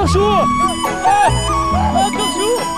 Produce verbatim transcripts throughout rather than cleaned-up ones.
ཞུ། ཨ། ཨ། ཐུགས་ཞུ།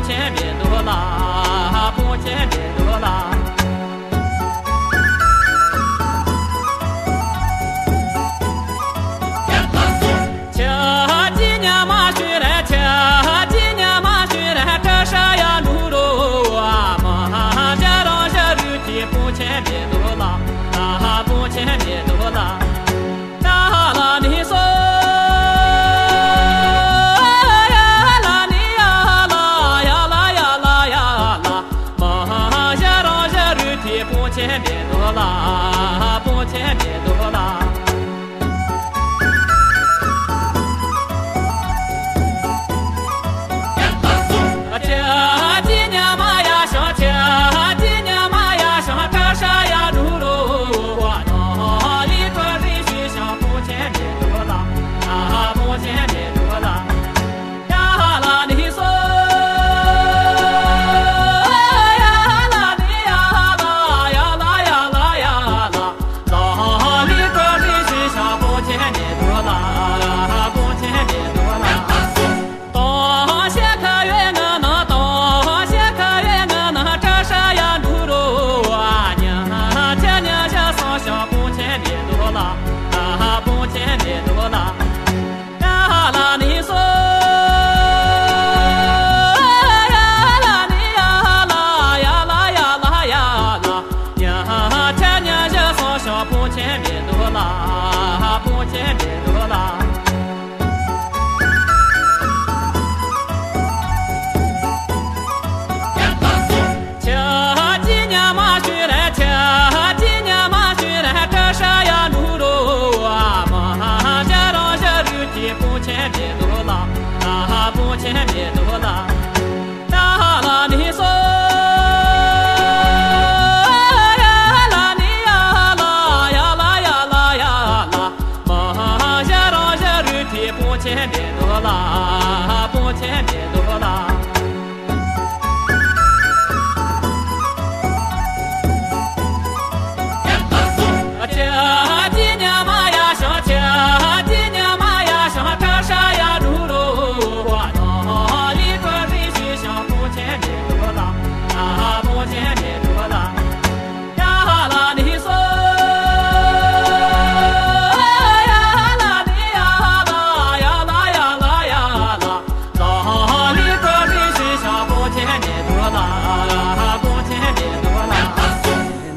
ཆེན་མེ་ཏོག་ལ། སྤུན་ཆེན་མེ་ཏོག་ལ། ཁྱེད་ཀྱིས་ཉི་མ་ཤོད་ར། ཁྱེད་ཀྱིས་ཉི་མ་ཤོད་ར། བཀྲ་ཤ་ཡར་འགྲོ་རོ། མ་ཧ་ཞ་རང་ཞ་རུ་ཁྱེད་སྤུན་ཆེན་མེ་ཏོག་ལ། སྤུན་ཆེན་མེ་ཏོག་ལ།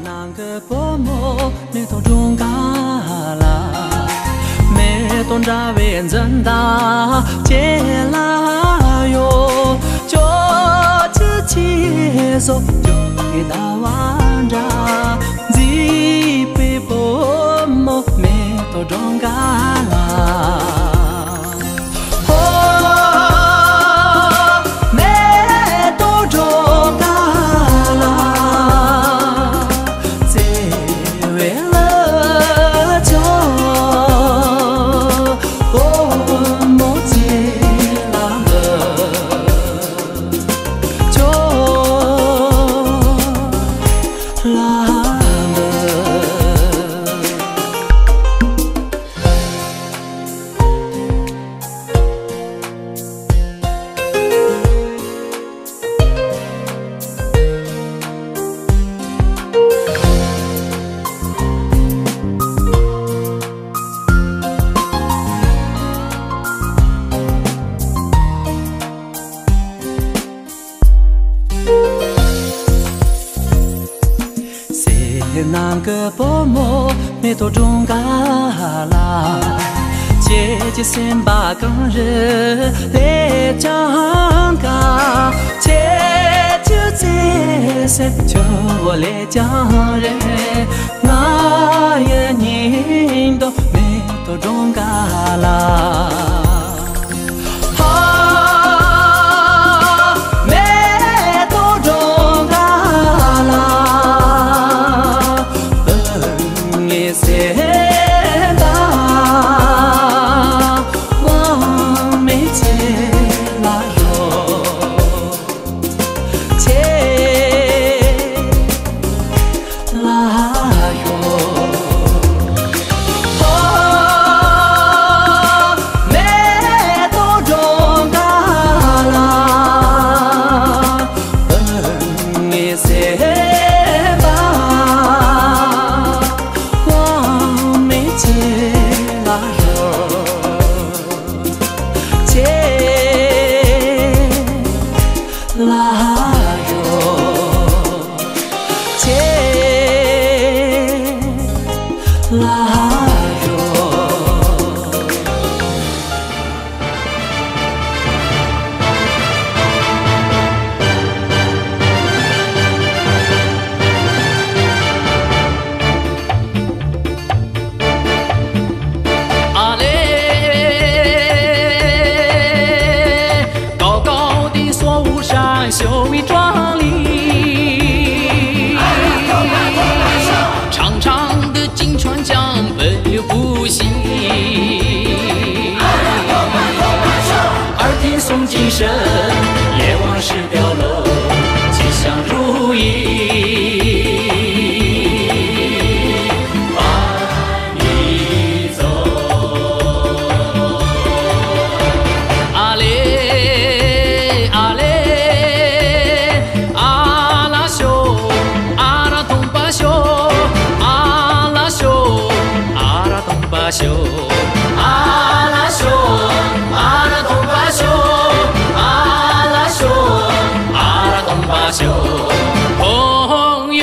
ནང་གི་བུ་མོ་མེ་ཏོག་སྒྲོན་ག་ལ། མེ་ཏོག་འདྲ་བའི་འཛུམ་མདངས་ཁྱེད་ལ་ཡོད། ཁྱོད་ཀྱི་ཆེ་སོ་ཁྱོད་ཀྱི་ཟླ་བ་འདྲ། མཛེས་པའི་བུ་མོ་མེ་ཏོག་སྒྲོན་ག་ལ། སེམས་ནང་གི་བུ་མོ་མེ་ཏོག་སྒྲོན་ག་ལ། ཁྱེད་ཀྱི་སེམས་པ་གངས་རི་ལས་ཀྱང་དཀར། ཁྱེད་ཀྱི་བརྩེ་སེམས་ཆུ་བོ་ལས་ཀྱང་རིང་། ང་ཡི་སྙིང་དུ་མེ་ཏོག་སྒྲོན་ག་ལ། 秀美壮丽，长长的金川江奔流不息。耳听诵经声，夜往事飘落，吉祥如意。你走。阿嘞阿嘞，阿拉秀，阿拉东巴秀，阿拉秀，阿拉东巴秀，阿拉秀，阿拉东巴秀，阿拉秀，阿拉东巴秀。朋友。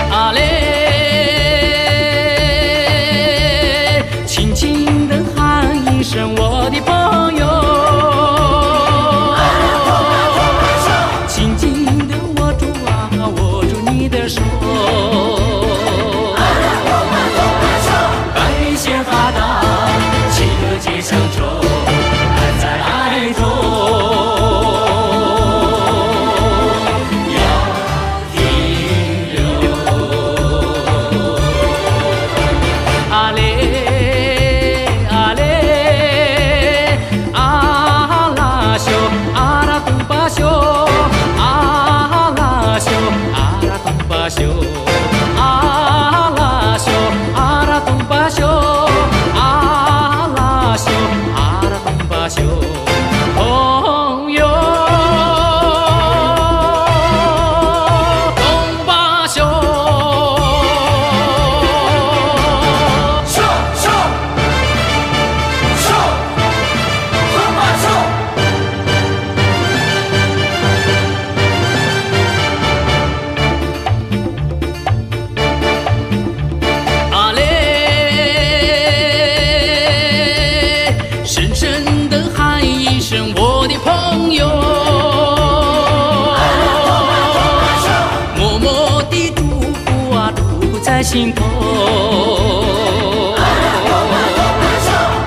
阿嘞，轻轻地喊一声我的朋友，紧紧地握住啊，握住你的手。白线发烫，情歌几声中，爱在爱中。 停留。阿嘞阿嘞，阿拉秀，阿拉东巴秀，阿拉秀，阿拉东巴秀，阿拉秀，阿拉东巴秀，阿拉秀，阿拉东巴秀。 朋友，东巴秀。秀秀秀，东巴秀。 阿嘞，深深地喊一声我的朋友，默默地祝福啊，祝福在心头。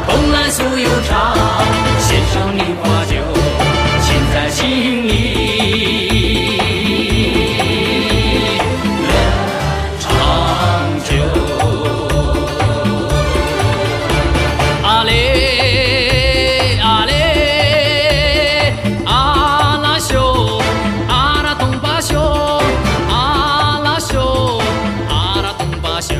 捧来酥油茶，献上梨花酒，情在心里。 长久。阿嘞阿嘞，阿拉秀，阿拉东巴秀，阿拉秀，阿拉东巴秀。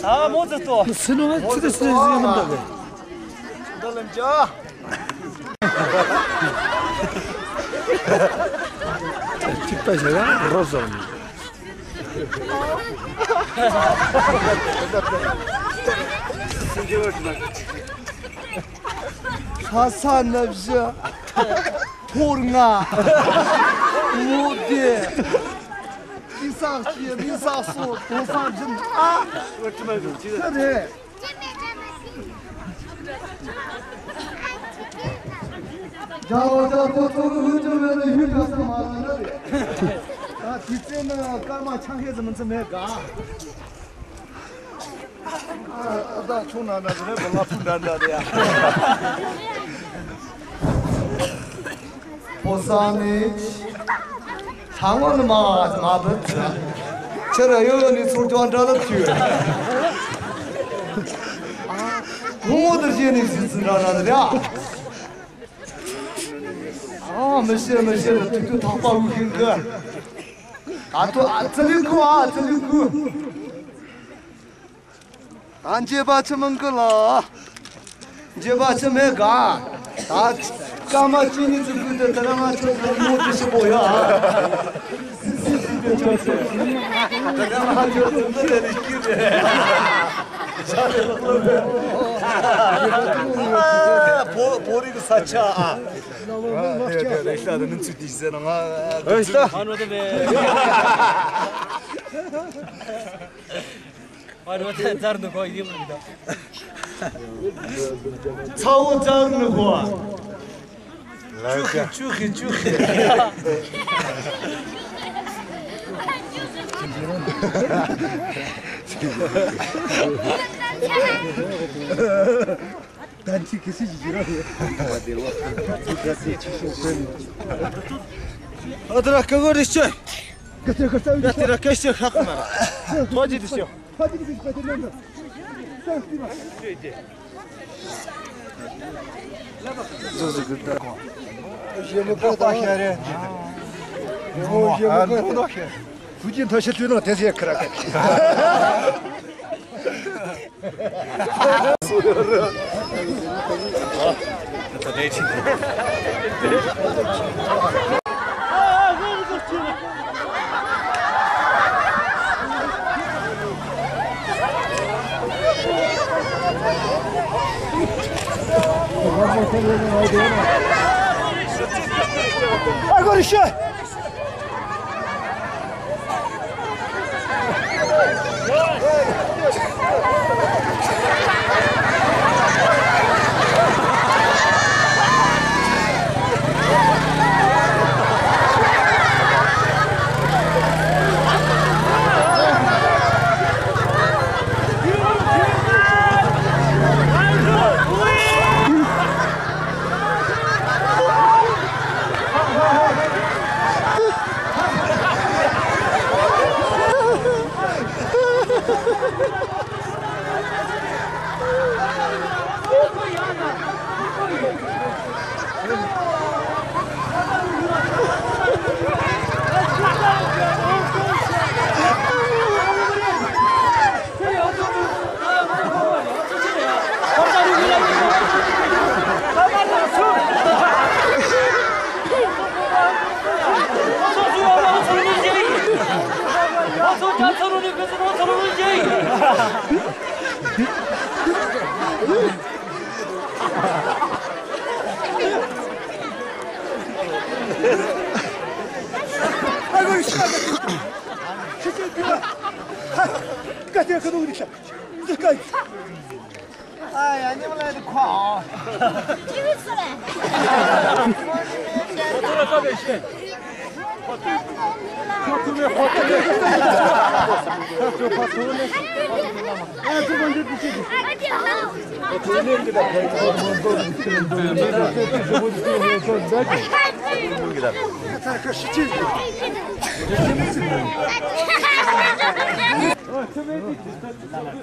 ཨ་མོ་ཙི་ཏོ། སི་ནོ་ཙི་ཏི་སི་ནམ་ད་གེ། འདི་ལ་འཇོག་གཅིག་པ་ཞིག་ལ་རོ་བཟོ། ལྷ་ས་ནུབ་བཞི། ཐོར་ལྔ། མོ་སྡེ། ཤི་ས་སྐྱེ་མི་ས་སོ་དོ་ས་བཞིན་ཨ། ཁྱི་རེད། རྒྱལ་བ་རྒྱལ་པོ་ཚོགས་ཀྱི་དབུས་ཀྱི་མེ་ལ་ཡུལ་ག་ས་མ་ལ་ན་རེད། ད་དེ་ཚེ་ན་སྐར་མ་ཆང་ཁེ་ཟི་མི་ཚེ་མེད་ག་ཨ་ད་ཆུང་ན་ན་ཟི་རེད་བ་ལ་ཕུ་འདྲ་འདྲ་རེད་ཡ། ཕོ་གསར་ནི། ཚང་མ་ནི་མ་མ་བུད་ཚ། ཁྱེད་ར་ཡོད་ནི་ཚུར་ཀྱང་འདྲ་ལ་ཐུག་ངོ་དུ་བཞེས་ནི་ཟི་ཚི་འདྲ་འདྲ་རེད་ཡ། ཨ་མི་ཤེས་མི་ཤེས་ལ་དུས་དུས་ཐག་པ་འུ་ཤིང་གི། ཨ་ཐུ་ཨ་ཙི་ལི་ཁུ་ཨ་ཙི་ལི་ཁུ། ད་འགྱེད་པ་ཆི་མིན་གི་ལ། འགྱེད་པ་ཆི་མེད་ག་ད་སྐར་མ་གཅིག་གཉིས་ཙམ་སྒུག་སྟེ་དེ་རིང་ང་ཁྱོད་ཚོར་མོ་ཅི་ཞིག་པོ་ཡ། དེ་རིང་ང་ཁྱོད་ཚོ་འདི་ལས་ནི་ཀི་རེད། ཤ་རེད་ལ་ལོ་རེད། བོ་བོ་རིག་ས་ཆ་ཨ། དེ་དེ་རེད་ཤ་དེ་མིན་ཚུལ་དེ་ཟེར་ན་ང་། ཨེ་ཤ། ཨ་ནོ་དེ་མེད། ཨ་རོ་ཚ་ཚར་འདུག་གོ་ཡིན་མི་འདུག་ཚ་བོ་ཚར་འདུག་གོ་ལ་ཅུ་ཁི་ཅུ་ཁི་ཅུ་ཁི། ད་ཅི་གི་སི་ཞིག་ར། ཨ་ད་ར་ཀ་གོ་རི་ཤོད། ཀ་ཅི་ཀ་ས་ཡ་ཏི་ར་ཀ་ཤོད་ཤག་མ་ར། ཐོ་ཅི་ཏི་ཤོད།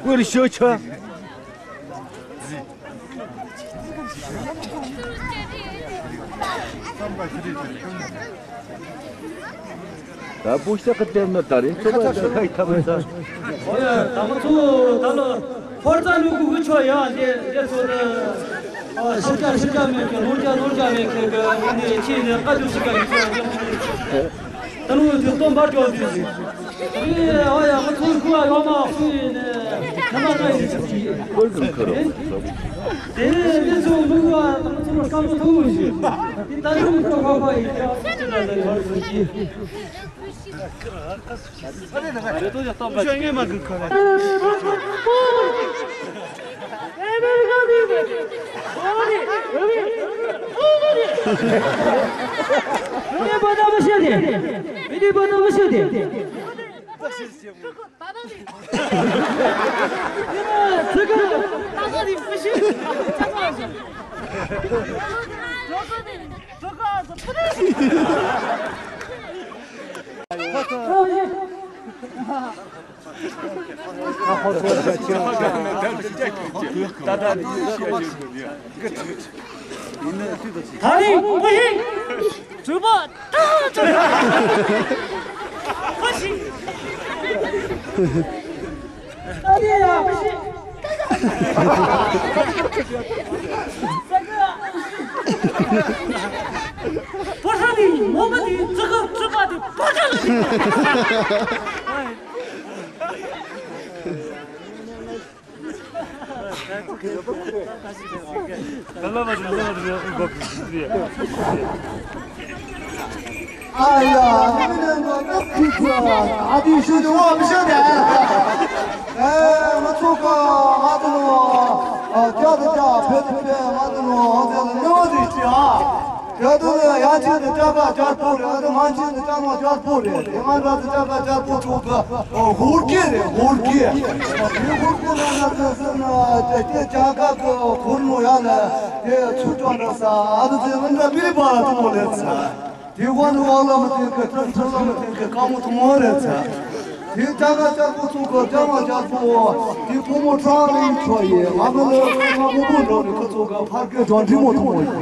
ཀུ་རེ་ཤོད་ཆོག་ད་བུ་ཤ་ཁ་དེ་ནི་ད་རིང་ཚོ་བ་ད་ཁ་ཡི་ཐབས་ད། ཨོ་ཡ། ད་མ་ཚོ་ད་ལོ་ཧོར་ཙ་ལུ་གུ་གུ་ཆོ་ཡ་དེ་དེ་ཚོ་ནི། ཨ་ཤི་ཀ་ཤི་ཀ་མེད་ཀི་ལོར་ཀ་ལོར་ཀ་མེད་ཀི་གི་ཨ་ནི་ཁྱེད་ནི་ཀ་ཏུ་ཤི་ཀ་མེད་ཀི་ད་ལོ་དེ་སྟོན་པ་སྐྱོ་དུས་ཟིན། ཨེ་ཨོ་ཡ། ང་ཚོ་ཁུ་བ་ཡོད་མ་ཁུ་ནི་ཁ་མ་ཁ་ཡི་ཅི་ཅི་ཀོལ་ཀུན་ཁ་རོ། དེ་ནི་ཚོ་ལུག་བ་དང་ཚོ་སྐམ་པོ་ཐུག་ཞིག་དེ་ད་ལུག་ཁ་ཁ་ཁ་ཡི་ཅི་ཅི་ད་ལ་ཡོད་ཟིན་ཅི། ད་རིང་བུ་ཧི་གྲུ་པ་ཏག་ཏག་བུ་ཧི། ད་རིང་ཡ་བུ་ཧི། བུ་ཧི་ནི་མོ་མ་དེ་ཙི་གུ་གྲུ་པ་དེ་བུ་ཧི་ལ། ཨ་ཡ། ཨ་དེ་ཤོད་དེ་བ་མི་ཤོད་དེ། ཨེ་ང་ཚོ་ག་ང་དེ་ནོ། ཨ་ཀྱ་དེ་ཀྱ་ཕེ་དེ་ཕེ་ང་དེ་ནོ། ཨ་དེ་ནོ་དེ་ཅི་ཨ། ཡ་དུ་ལ་ཡ་ཆེ་དུ་ཅག་ག་ཅག་པོ་རེད། ཨ་དུ་མ་ཆེ་དུ་ཅག་མ་ཅག་པོ་རེད། དེ་མ་འདྲ་དུ་ཅག་ག་ཅག་པོ་ཚོ་གི་ཧོར་སྐད་རེད། ཧོར་སྐད། དེ་ཧོར་སྐད་ལ་ན་དུ་སུ་ན་དེ་དེ་ཅག་ག་གི་ཧོར་མོ་ཡ་ལ་དེ་ཚུར་ཅོག་འདྲ་ས། ཨ་དུ་དེ་མི་འདྲ་པི་རི་པ་ལ་དུ་མོ་ལེ་ཚ། དེ་ཧོ་ནི་ཝང་ལ་མི་དེ་གི་ཁྲག་ཁྲག་ལ་མི་དེ་གི་ཀ་མོ་དུ་མོ་རེད་ཚ། དེ་ཅག་ག་ཅག་པོ་ཚོ་གི་ཅག་མ་ཅག་པོ་དེ་ཕོ་མོ་ཁྲང་ལིང་ཆོ་ཡི་ང་མི་ལ་ང་མོ་པོ་འགྲོ་ནི་ཁོ་ཚོ་གི་ཕར་གི་ཇོན་ཁྲི་མོ་དུ་མོ་ཡི།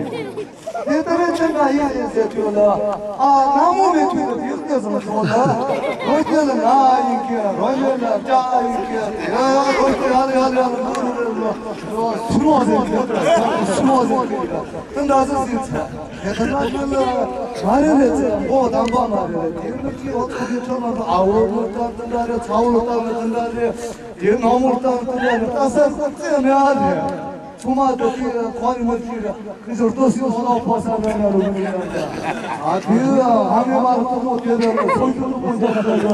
དེ་ལྟར་ཅི་འདྲ་ཡིན་ཡིན་ཟེར་དུས་ལ། ཨ་ནག་མོ་མེད་དུས་ལ་དེ་སྐད་ཟེར་མ་ཐོག་ལ། རོ་སྐད་ལ་ན་ཡིན་གྱི་རོ་ཡོད་ལ་སྐྲ་ཡིན་གྱི་ཡ་ཡ་རོ་སྐད་ཡ་ལ་ཡ་ལ་ཡ་ལ་ལུ་ལུ་ལུ་ལུ་སུ་མོ་ཟེར་གྱི་སུ་མོ་ཟེར་གྱི་དེ་འདྲ་ཟེར་ཟིན་ཚེ། དེ་ལྟར་ན་ཡོད་ལ་མ་རེད་ལས་ཚེ་མགོ་དམ་པ་མ་རེད་ལས་དེ་ནི་ཅི་འོ་ཚོ་གི་ཁྲོད་ན་ཨ་འོ་ལུ་ལྟ་དེ་འདྲ་རེད། ཚ་འོ་ལུ་ལྟ་ནི་དེ་འདྲ་རེད། དེ་ནག་མོ་ལྟ་དེ་འདྲ་རེད། ལྟ་ས་རྩེ་མེད་ཨ་རེད། ཚང་མ་དེ་དེ་ཁོ་ནི་མི་ཤེས་ར། ཁི་ཞོར་ཏོ་སི་ལོ་ལོ་ཕོ་ས་ན་ན་རུ་མི་ཡ། ཨ་དེ་ཨ་མེ་མ་རུ་ཏོ་མོ་དེ་ན་རུ་སོ་ཞུ་རུ་མོ་འཇོག་ན་རུ།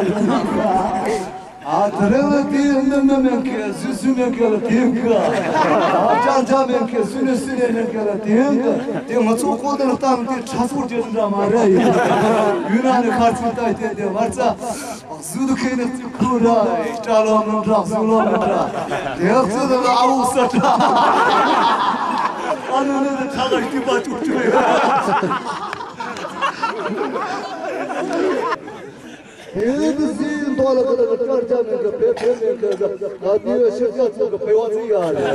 ཨ་དེ་རེ་ལ་དེ་ནི་ནི་མེན་ཁེ་སུ་སུ་མེན་ཁེ་ལ་དེ་གི། ཨ་ཅག་ཅག་མེན་ཁེ་སུ་ནི་སུ་ནི་མེན་ཁེ་ལ་དེ་གི། དེ་ང་ཚོ་ཀོ་དེ་ལ་བཏང་དེ་ཁྲ་ཚོ་དེ་འདྲ་མ་རེད་ཡིན། ཡུན་ན་ནི་ཁ་ཚིག་ལྟ་དེ་དེ་མ་རྩ། གཟུགས་དུ་ཁེ་ནི་ཁུ་ར་སྐྲ་ལོ་མི་འདྲ་གཟུགས་ལོ་མི་འདྲ། དེ་ཚོ་དེ་ལ་ཨ་འུ་ས་འདྲ། ཨ་ནུ་ནི་དེ་ཁ་ཁ་ཤི་པ་ཅུག་ཅུག་ཡོད། དེ་དུ་སི་མདོ་ལ་ཁ་ལ་སྐར་ཆ་མེད་གི་བེ་བེ་མེད་གི་ག་དུས་ཤི་ཀ་ཚོ་གི་བེ་བ་ཚི་ཡ་རེད།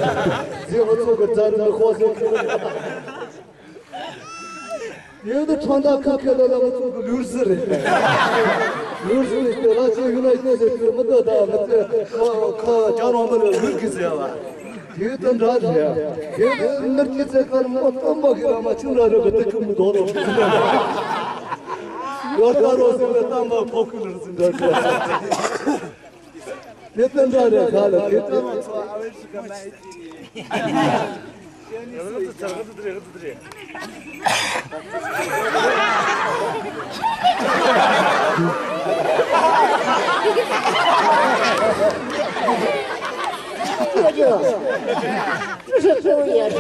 ཟི་ཧོ་ཚོ་གི་རྫ་རི་ནི་ཧོ་ཟེར་གི། ཡོད་དུ་ཁྲོན་ཐང་ཁ་ཁེ་ད་ལ་ང་ཚོ་གི་ལུར་ཟི་རེད། ལུར་ཟི་རེད་དེ་ལ་ཅི་ཡུ་ནའི་ཏེ་ཟེར་དུས་མི་ད་ད་ང་ཚོ་ཁ་ཁ་ཅང་རོང་མི་ལ་ལུར་གི་ཟེར་བ། དེ་ད་འདྲ་རེད། དེ་ནར་གི་ཚེ་ཁར་མོ་སྟོན་པ་གི་ར་མ་ཆུ་འདྲ་རེད་གི་དེ་ཁྱུ་མི་དོ་རོ། ཡོར་ད་རོ་ཟེར་ན་སྟོན་པ་ཕོ་ཁུ་ལུར་ཟི་འདྲ་རེད། དེ་ལྟར་འདྲ་རེད་ག་ལ་དེ་ལྟར། 这是猪也是。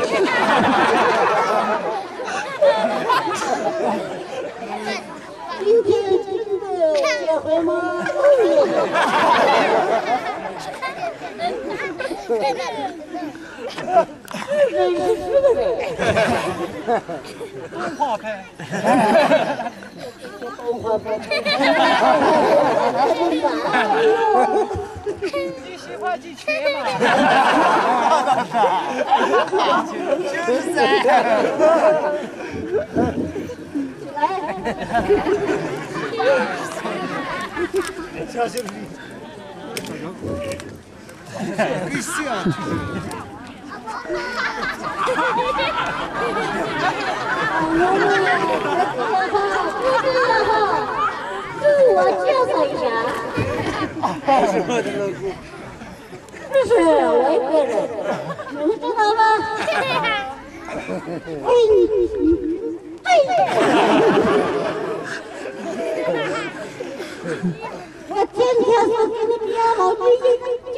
今天真的结婚吗？真是的嘞。动画片。动画片。你喜欢 我介绍一下，这是我一个人，你们知道吗？哎，哎，我天天是跟你比较好，你，你，你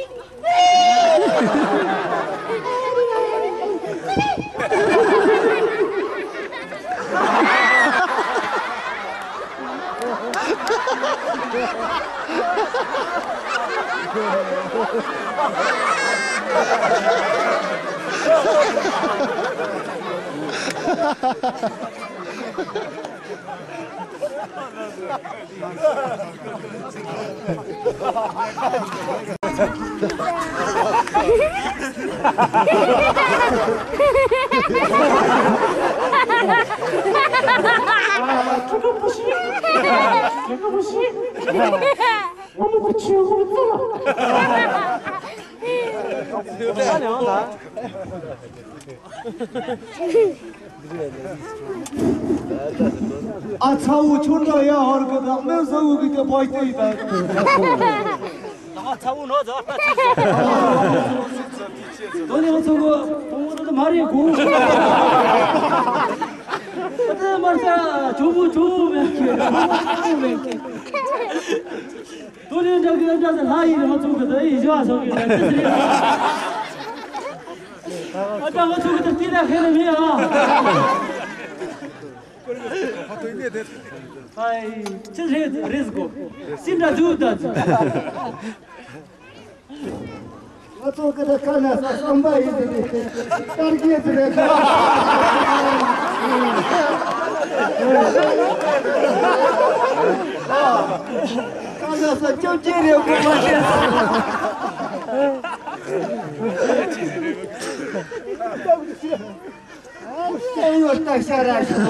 ，ཨ་ཚ་བོ་ཁྱོད་འདྲ་ཡ་ཧར་གི་དག་མེད་ཟ་བོ་གི་དེ་བོད་དེ་ཡི་དག་ཨ་ཚ་བོ་ནོ་ཛ། དོ་ནི་ང་ཚོ་གི་དོ་ངོ་དེ་མ་རེད་གོ། དེ་མར་ས་ཇོ་བོ་ཇོ་བོ་མེད་ཀི་ཇོ་བོ་ཇོ་བོ་མེད་ཀི། དོ་ནི་འདྲ་གི་འདྲ་ཟེར་ལྷ་ཡིན་ང་ཚོ་གི་དེ་ཡི་ཞོ་ཨ་སོ་གི་དེ་ཅི་ཟེར། ཨ་ད་ང་ཚོ་གི་དེ་དེ་ལ་ཁེ་ལ་མེད་ཨ། ཨའི་ཅི་རེད་རེད་གོ། སིན་འདྲ་ཛུ་ད་ཛུ། ང་ཚོ་གི་ད་ཁ་ན་ས་བསམ་པ་ཡིན་དེ་རེད། ཏར་གེ་དེ་རེད། ཁ་ན་ས་ཅོ་ཅེ་རེད་གོ་མ་ཤེས། སེམས་ཡོད་ལྟ་ཤ་ར་ཞིག་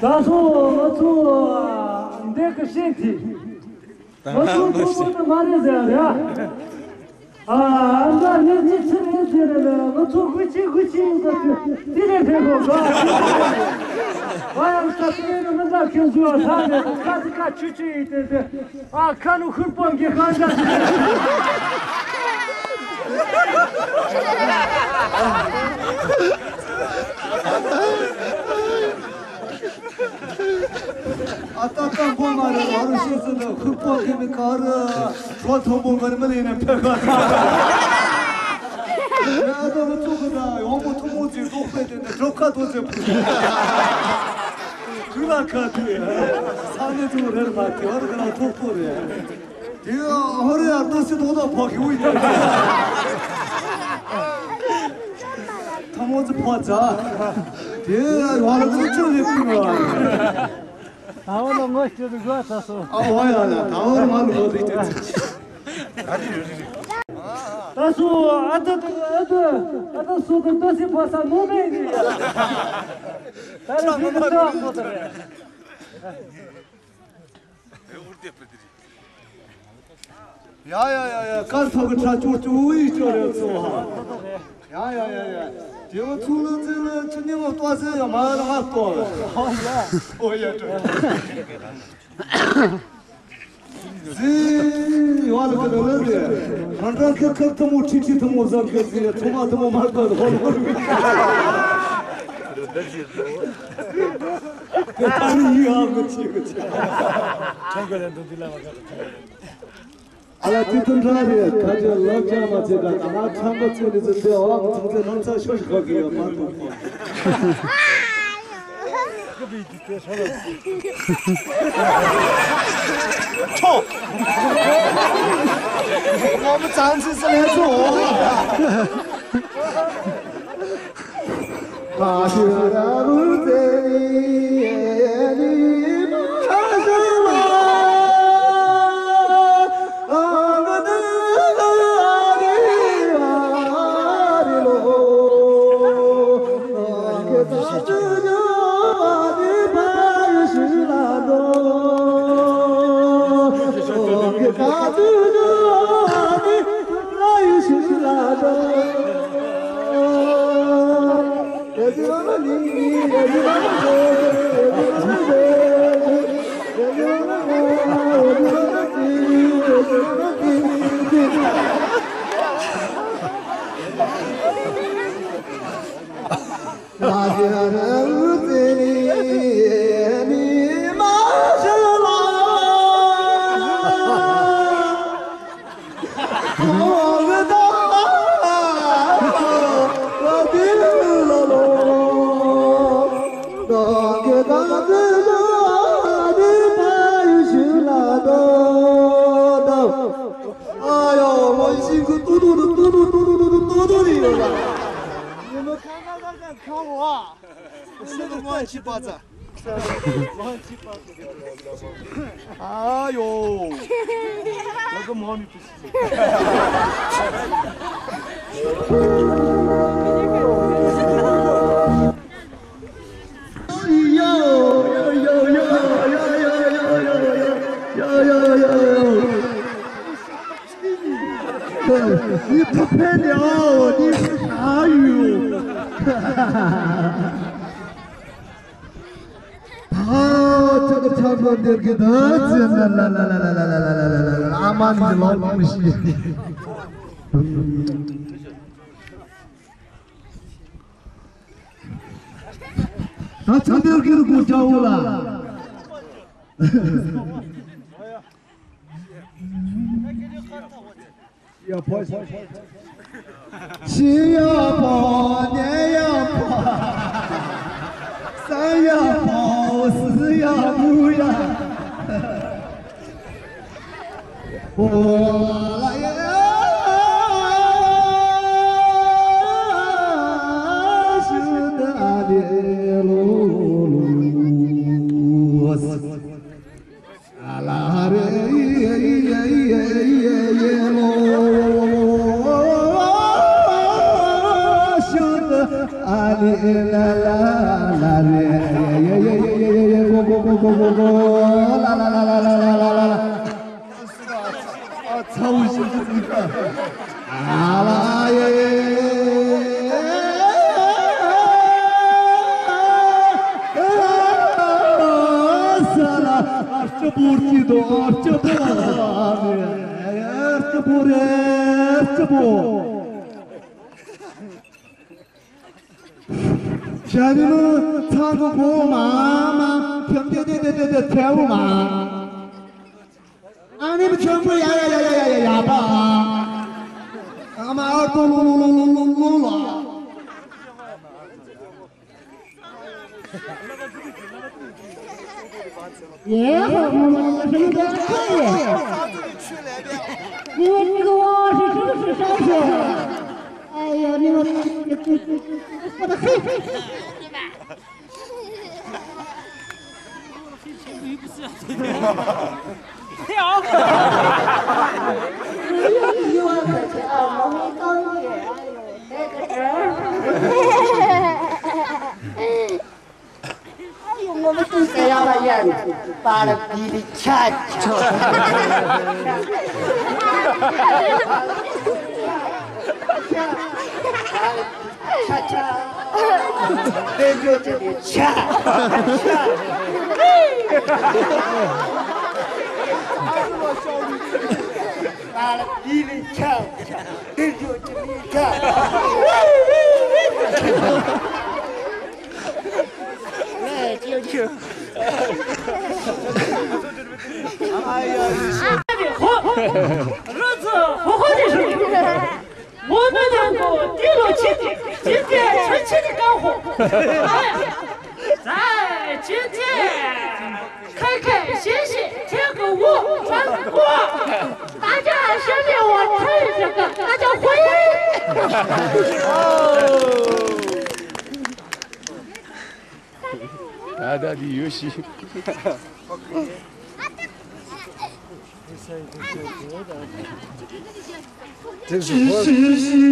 ད་སོ་ང་ཚོ་འདི་གི་ཤེས་ཀྱི། ང་ཚོ་ཐུ་བོ་དེ་མ་རེད་ཟེར་ཡ། ཨ་ཨ་ད་ནི་ནི་ཚེ་རིང་ཟེར་ལ་ང་ཚོ་དགུ་ཆི་དགུ་ཆི་ཡིན་ད་དེ་དེ་ནས་ཕེབས་དགོས་ག་ཨ་ཡང་ད་དེ་ནས་མི་འདྲ་ཁྱེད་ཚོ་ཡང་ལྷག་ནས་ཁ་ཚི་ཁ་ཆུ་ཆུ་ཡིན་དེ་དེ་ཨ་ཁ་ནུ་ཁུར་པོ་འགྱེད་གང་འདྲ། ཨ་ཏ་ཏ་འགོ་མ་རེད་ང་རུ་ཤེས་ཚོད་འདུག་ཁུག་པོ་གི་མི་ག་རུ་གྲོ་མཐོན་པོ་ང་རུ་མི་ལས་ནས་ཕེབས་ག་ཨ་ཏ་ང་ཚོ་གི་ད་ཡོང་མོ་ཐུ་མོ་ཚོས་རྡོག་པས་དེ་འདྲ་གྲོ་ཁ་རྡོ་ཚོས་ཕུལ་དུ་ལ་ཁ་དུས་ས་གནས་ཚོ་རེར་མ་དེ་བར་གི་ན་ཐོག་ཐོག་རེད། དེ་ཧོ་རེ་ཡ་ཏོ་སི་ཏོ་ཏོ་ཕོ་ཁི་ཝི་ཡ། ཐ་མོ་ཙི་ཕོ་ཙ། དེ་ཡ་ཡོ་ར་ཙི་ཅུ་ལེ་ཀུ་ནོ། ད་བ་ལ་ངོ་ཤེས་རིག་ག་ད་སོ། ཨ་ཧོ་ཡ་ལ་ད་བ་ལ་ང་ལ་ངོ་རིག་ཏེ་ཙི། ད་སོ་ཨ་ཏ་ཨ་ཏ་ཨ་ཏ་སོ་ཏ་ཏོ་སི་ཕོ་ས་ངོ་མེད་ནི་ཡ། ད་རེ་ཧྲི་ཏ་ཏོ་ཏ་རེ། ཡ་ཡ་ཡ་ཡ་ཀར་ཐོག་གི་ཁྲ་ཅོར་ཅོ་འུ་ཡི་ཅོ་རེ་ཚོ་ཧ། ཡ་ཡ་ཡ་ཡ། དེ་བ་ཚུགས་ལ་ཙེ་ལ་ཆུ་ནི་ལ་ལྟོ་ཟེ་ཡ་མ་ལ་ང་ལྟོ་བས། ཨོ་ཡ་ཅོ། ཟི་ཡོ་ ང་རང་ཁ་ཁ་ཐུ་མོ་ཁྲི་ཁྲི་ཐུ་མོ་ཟབ་གི་ཟེར་ཚོ་མ་ཐུ་མོ་མ་ལྟ་ཧོ་ལོ། དེ་ད་ནི་ཡི་ཨ་གི་ཆི་གི་ཆི། ཨ་ལ་དེ་དུ་འདྲ་རེད། ཁ་ཅིག་ལབ་ཀྱང་མ་བྱེད་ཀ་ད་ང་ཁྲམ་པ་ཚོས་ནི་ཟེར་ཏེ་འོག་ཚང་ཚེ་ལྷང་ཚ་ཤོ་ཤོ་གི་ཡོད་མ་གཏོགས། ཁྱོ། ང་མི་ཚང་ཚིག་ས་ལས་ཚོ། ཨ་ཡོ། ང་ཤིང་ཁུ་ཏུ་ཏུ་ཏུ་ཏུ་ཏུ་ཏུ་ཏུ་ཏུ་ཏུ་ཏུ་ཡོད་ལ། ཉི་མ་ཁ་ཁ་ཁ་ཁ་ཁ་བ། ཤིང་ཁུ་ང་ཅི་པ་ཙ། ང་ཅི་པ་ཙ། ཨ་ཡོ། ལ་ཀ་མ་མི་ཏུ་ཤི། ཡ་ཡ་ཡ། ཡི་ཐུག་ཕན་ནི་ཨའོ་ནི་ཨ་ཡུ། ད་ཁྱོད་ཚོ་འདིར་གི་ད་ཅི་ན་ལ་ལ་ཨ་མ་ནི་ལོག་མི་ཤེས། ད་ཆ་འདིར་གི་རུ་གུ་ཅའོ་ལ། ཡ་ཕོ། ཤི་ཡ་ཕོ་ནེ་ཡ་ཕོ། ས་ཡ་ཕོ་སི་ཡ་མུ་ཡ། ཨོ་ལ་ཡ་ཤུ་ད་ལེ་ལོ་ལོ། ཞྭ་ནི་ནུ་ཚ་ཚོ་གོ་མ་མ། ཁྱམ་ཏེ་ཏེ་ཏེ་ཏེ་ཏེ་ཐལ་བོ་མ། ཨ་ནི་མི་ཆོམ་པོ་ཡ་ཡ་ཡ་ཡ་ཡ་པ། ཨ་མ་ཨར་ཏོ་ལོ་ལོ་ལོ་ལོ་ལོ་ལོ། ཡེ་ཧོ་མོ་མོ་ཤི་ད་ཁ་ཡེ། ནི་མ་ཅི་གོ་ཤི་ཤི་ཤི་ཤ་ཤི། ཨ་ཡོ་ནི་མ་ཅི་ཅི་ཅི་ཅི་ཅི་ཤི་ད་ཤི། ཆ་ཆ། དཔལ་འབྱོར་ཅན་གྱི་ཆ། ཆ། ལ་ལི་ལི་ཆ། དེ་ཞོ་ཅི་མི་ཆ། ལས་ཅི་ཆུ། ཨ་ཡ་ལི་ཤོ། རུ་ཙུ་ཧོ་ཧོ་ནི་ཧྲུ། ངོ་མི་ནང་གོ་ཏི་ལོ་ཆི་ཏི་ཆི་ཏི་ཆི་ཏི་ཀ་ཧོ། ཨ་ཡ། ཙའི་ཅི་ཙི། ཁེ་ཁེ་ཤི་ཤི་ཁེ་གུ་ཝུ་ཧྲན་ཀོ། ད་ཅ་ཤི་མི་ཝ་ཁེ་ཤི་ཀ་ད་ཅ་ཧུའི། ད་ད་དི་ཡོ་ཤི། དེ་སུ་ཧོ།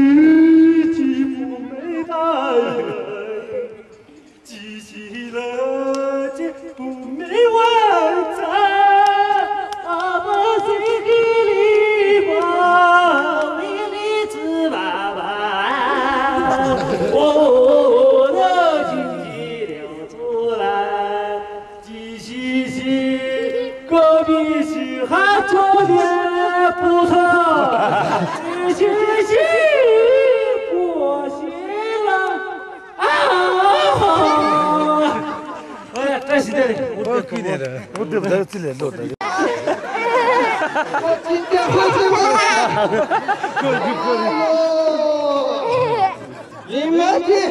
ཡིན་མ་དེ།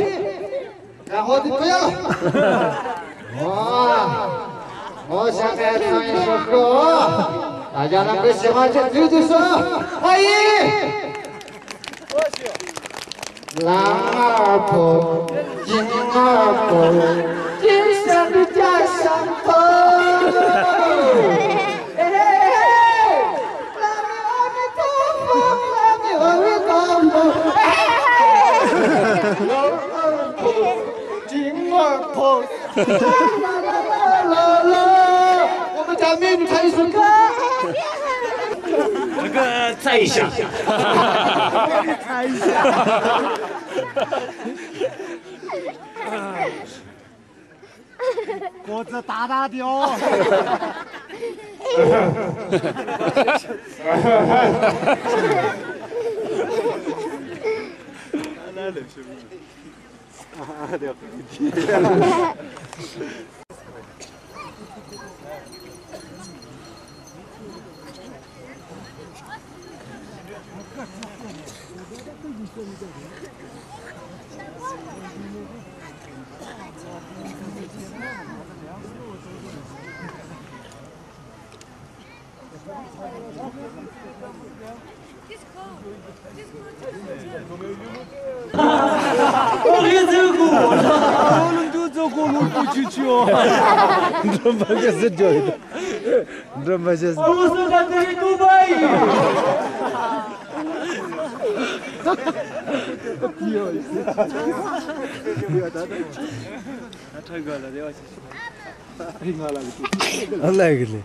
ཡ་ཧོ་དེ་ཁོ་ཡ། ཝ། ཨོ་ཤ་ཀ་ཚང་ཡི་ཤོག་གོ། ད་ཡ་ན་པེ་ཤི་མ་ཅེ་དུས་དུས་སོ། ཨ་ཡི། ལ་ང་པོ། ཅི་ང་པོ། ཅི་ཤ་དུ་ཅ་ཤ་པོ། གོ་ཚ་ད་ད་དེའོ། ཨོ་ལུང་ཏུ་ཙོ་གོ་ལུང་པོ་ཆུ་ཆུ། འགྲོ་མ་ག་ཟེར་འགྲོ་ཡིན། འགྲོ་མ་ཤེས། ཨོ་སོ་ད་དེ་ཏུ་བ་ཡི། ཨ་ལ་གི་ལེ།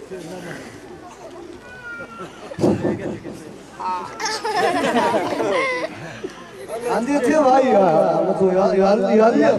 ཨ་འདི་ཚེ་བ་ཡ་ང་ཚོ་ཡ་ཡ་ཡ་ཡ།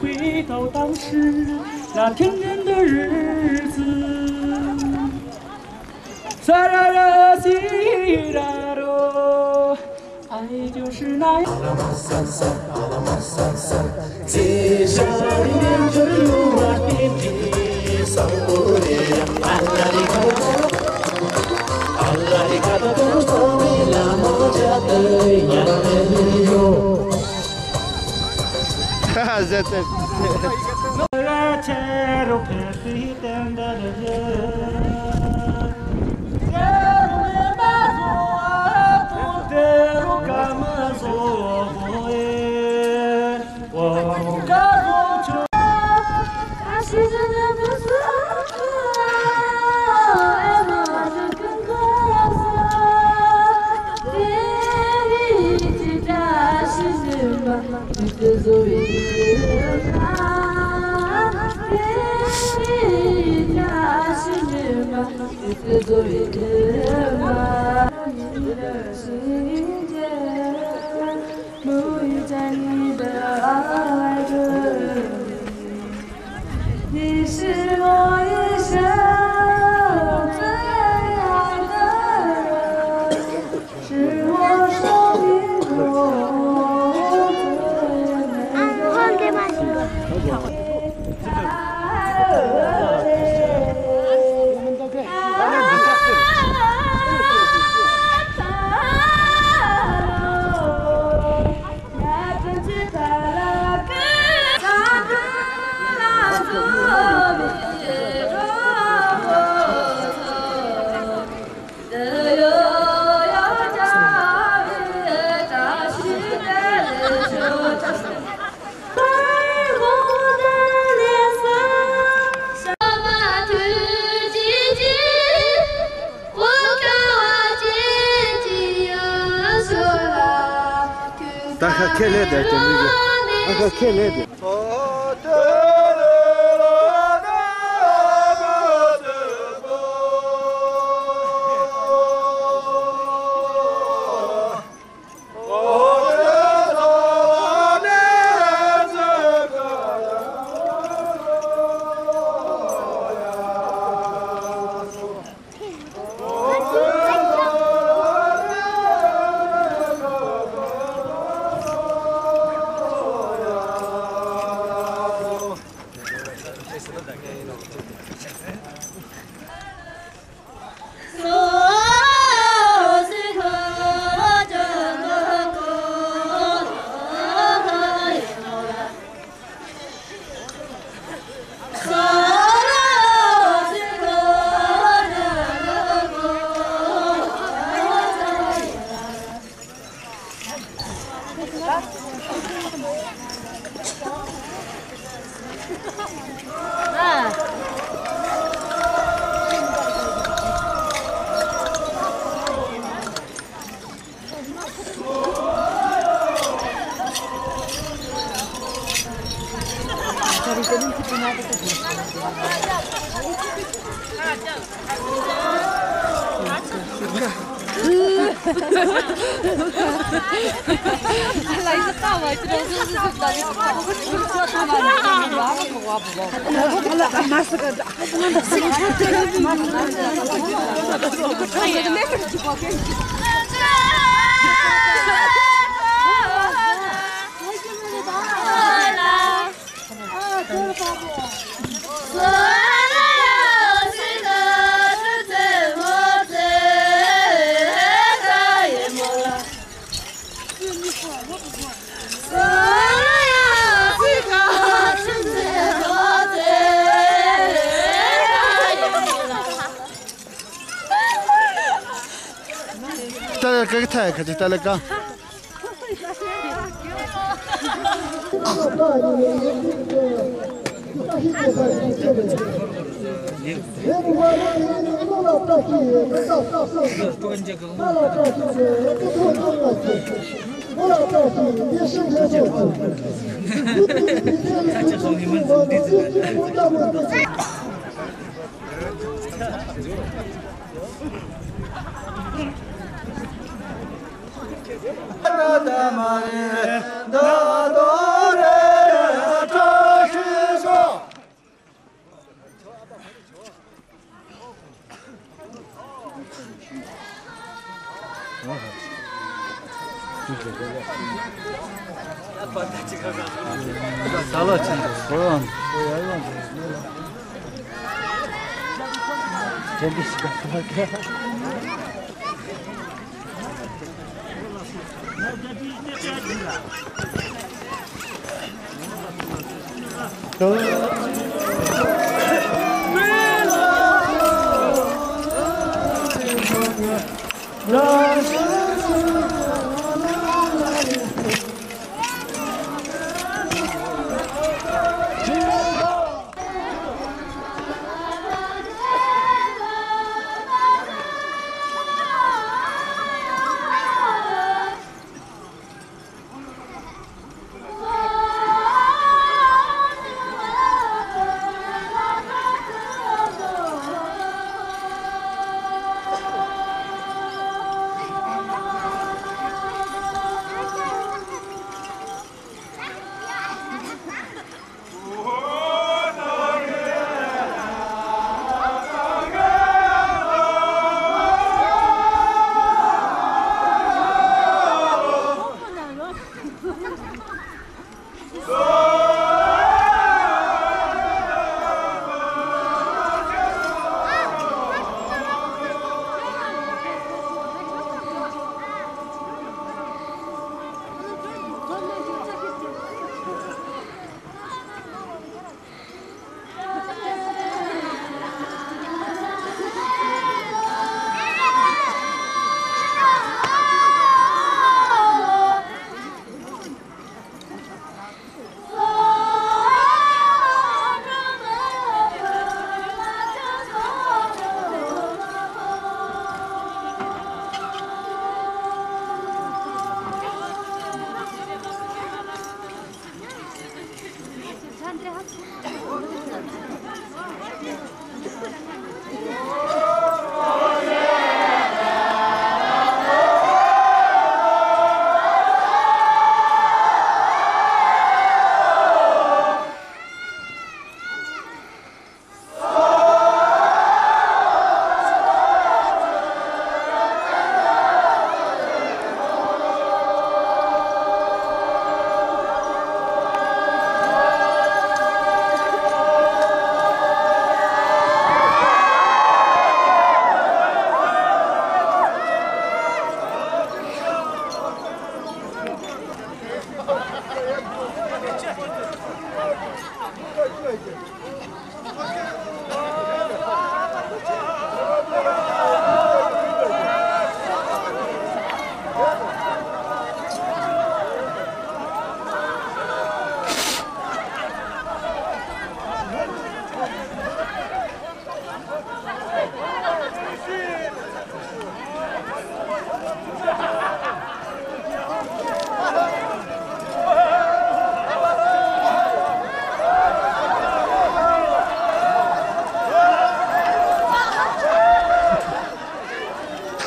回到当时那天真的日子。 ད་ཁ་ཁས་ལེན་དེ་དེ་མི་དགོས། ཨ་ཁ་ཁས་ལེན་དེ། ཏཱ་ལ་ཀ་གི་ཐ་ཡ་ཁ་ཅིག་ཏཱ་ལ་ཀ།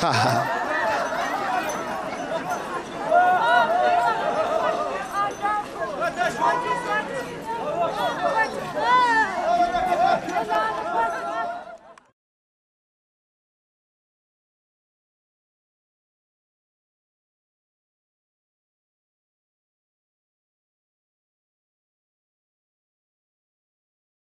ཧ་ཧ།